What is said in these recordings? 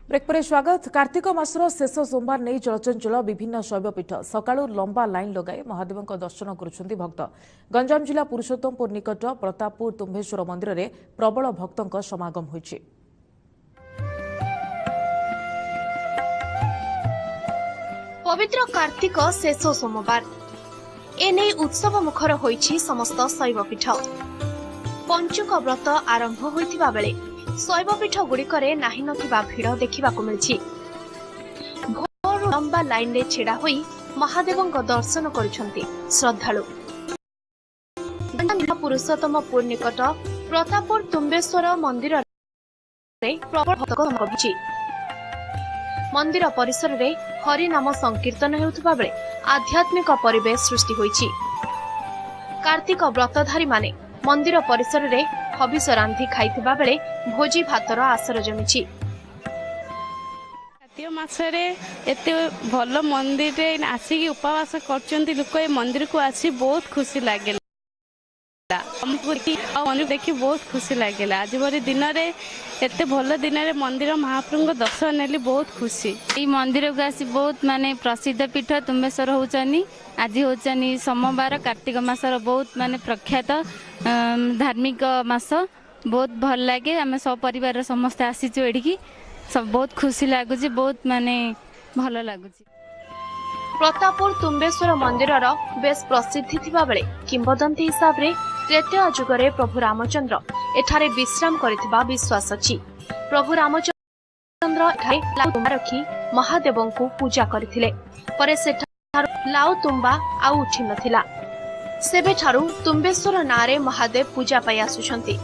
Brake ପରେ ସ୍ୱାଗତ। କାର୍ତ୍ତିକ ମାସର ଶେଷ ସୋମବାର ନେଇ ଚଳଚଞ୍ଚଳ ବିଭିନ୍ନ ଶୈବପୀଠ। ସକାଳୁ ଲମ୍ବା ଲାଇନ୍ ଲଗାଇ ମହାଦେବଙ୍କ ଦର୍ଶନ କରୁଛନ୍ତି ଭକ୍ତ। ଗଞ୍ଜାମ ଜିଲ୍ଲା ପୁରୁଷୋତ୍ତମପୁର ନିକଟ ପ୍ରତାପପୁର ତୁମ୍ଭେଶ୍ୱର ମନ୍ଦିରରେ ପ୍ରବଳ ଭକ୍ତଙ୍କ ସମାଗମ ହୋଇଛି। ପବିତ୍ର କାର୍ତ୍ତିକ ଶେଷ ସୋମବାର, ଏନେଇ ଉତ୍ସବ ମୁଖର ହୋଇଛି ସମସ୍ତ ଶୈବପୀଠ। ପଞ୍ଚୁକ ବ୍ରତ ଆରମ୍ଭ ହୋଇଥିବା ବେଳେ ଶୈବପୀଠ ଗୁଡ଼ିକରେ ନାହିଁ ନଥିବା ଭିଡ଼ ଦେଖିବାକୁ ମିଳିଛି। ଭୋରରୁ ଲମ୍ବା ଲାଇନରେ ଛିଡ଼ା ହୋଇ ମହାଦେବଙ୍କ ଦର୍ଶନ କରୁଛନ୍ତି ଶ୍ରଦ୍ଧାଳୁ। ପୁରୁଷୋତ୍ତମପୁର ନିକଟ ପ୍ରତାପପୁର ତୁମ୍ବେଶ୍ୱର ମନ୍ଦିରରେ ପ୍ରବଳ ଭକ୍ତଙ୍କ ସମାଗମ ହୋଇଛି। ମନ୍ଦିର ପରିସରରେ ହରିନାମ ସଂକୀର୍ତ୍ତନ ହେଉଥିବା ବେଳେ ଆଧ୍ୟାତ୍ମିକ ପରିବେଶ ସୃଷ୍ଟି ହୋଇଛି। କାର୍ତ୍ତିକ ବ୍ରତଧାରୀମାନେ ମନ୍ଦିର ପରିସରରେ ହବିଷ ରାନ୍ଧି ଖାଇଥିବା ବେଳେ ଭୋଜି ଭାତର ଆସର ଜମିଛି। କାର୍ତ୍ତିକ ମାସରେ ଏତେ ଭଲ ମନ୍ଦିରରେ ଆସିକି ଉପବାସ କରୁଛନ୍ତି ଲୋକ। ଏ ମନ୍ଦିରକୁ ଆସି ବହୁତ ଖୁସି ଲାଗିଲା ଆମକୁ, ଆଉ ମନ୍ଦିର ଦେଖି ବହୁତ ଖୁସି ଲାଗିଲା। ଆଜି ଭଳି ଦିନରେ, ଏତେ ଭଲ ଦିନରେ ମନ୍ଦିର ମହାପ୍ରଭୁଙ୍କ ଦର୍ଶନ ନେଲି, ବହୁତ ଖୁସି। ଏଇ ମନ୍ଦିରକୁ ଆସି ବହୁତ ମାନେ ପ୍ରସିଦ୍ଧ ପୀଠ ତୁମ୍ବେଶ୍ୱର ହଉଛନ୍ତି। ଆଜି ହଉଛନ୍ତି ସୋମବାର, କାର୍ତ୍ତିକ ମାସର ବହୁତ ମାନେ ପ୍ରଖ୍ୟାତ ଧାର୍ମିକ ମାସ। ବହୁତ ଭଲ ଲାଗେ। ଆମେ ସବୁ ପରିବାରର ସମସ୍ତେ ଆସିଛୁ ଏଠିକି। ସବୁ ବହୁତ ଖୁସି ଲାଗୁଛି, ବହୁତ ମାନେ ଭଲ ଲାଗୁଛି। ପ୍ରତାପପୁର ତୁମ୍ବେଶ୍ୱର ମନ୍ଦିରର ବେଶ୍ ପ୍ରସିଦ୍ଧି ଥିବା ବେଳେ କିମ୍ବଦନ୍ତୀ ହିସାବରେ ତ୍ରେତୟା ଯୁଗରେ ପ୍ରଭୁ ରାମଚନ୍ଦ୍ର ଏଠାରେ ବିଶ୍ରାମ କରିଥିବା ବିଶ୍ୱାସ ଅଛି। ପ୍ରଭୁ ରାମଚନ୍ଦ୍ର ଏଠାରେ ଲାଉ ତୁମ୍ବା ରଖି ମହାଦେବଙ୍କୁ ପୂଜା କରିଥିଲେ। ପରେ ସେଠାରୁ ଲାଉ ତୁମ୍ବା ଆଉ ଉଠି ନଥିଲା। ସେବେଠାରୁ ତୁମ୍ବେଶ୍ୱର ନାଁରେ ମହାଦେବ ପୂଜା ପାଇ ଆସୁଛନ୍ତି।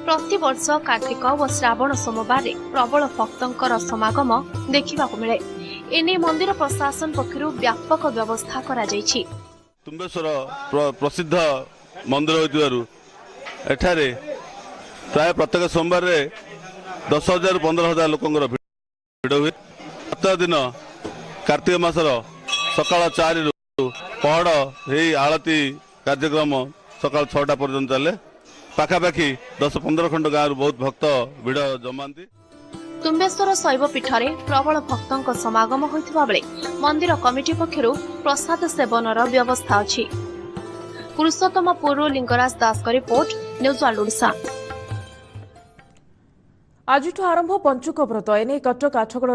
ପ୍ରତିବର୍ଷ କାର୍ତ୍ତିକ ଓ ଶ୍ରାବଣ ସୋମବାରରେ ପ୍ରବଳ ଭକ୍ତଙ୍କର ସମାଗମ ଦେଖିବାକୁ ମିଳେ। ଏନେଇ ମନ୍ଦିର ପ୍ରଶାସନ ପକ୍ଷରୁ ବ୍ୟାପକ ବ୍ୟବସ୍ଥା କରାଯାଇଛି। ତୁମ୍ବେଶ୍ୱର ପ୍ରସିଦ୍ଧ ମନ୍ଦିର ହୋଇଥିବାରୁ ଏଠାରେ ପ୍ରାୟ ପ୍ରତ୍ୟେକ ସୋମବାରରେ 10,000ରୁ 15,000 ଲୋକଙ୍କର ଭିଡ଼ ହୁଏ। ପ୍ରତ୍ୟେକ ଦିନ କାର୍ତ୍ତିକ ମାସର ସକାଳ 4ରୁ ପହଡ଼ ହେଇ ଆଳତି କାର୍ଯ୍ୟକ୍ରମ ସକାଳ 6ଟା ପର୍ଯ୍ୟନ୍ତ ଚାଲେ। ପାଖାପାଖି 10-15 ଖଣ୍ଡ ଗାଁରୁ ବହୁତ ଭକ୍ତ ଭିଡ଼ ଜମାନ୍ତି। ତୁମ୍ବେଶ୍ୱର ଶୈବପୀଠରେ ପ୍ରବଳ ଭକ୍ତଙ୍କ ସମାଗମ ହୋଇଥିବା ବେଳେ ମନ୍ଦିର କମିଟି ପକ୍ଷରୁ ପ୍ରସାଦ ସେବନର ବ୍ୟବସ୍ଥା ଅଛି। ପୁରୁଷୋତ୍ତମପୁରରୁ ଲିଙ୍ଗରାଜ ଦାସଙ୍କ ରିପୋର୍ଟ, ନ୍ୟୁଜ୍ ୱାର୍ଲଡ ଓଡ଼ିଶା। ଆଜିଠୁ ଆରମ୍ଭ ପଞ୍ଚୁକ ବ୍ରତ। ଏନେଇ କଟକ ଆଠଗଡ଼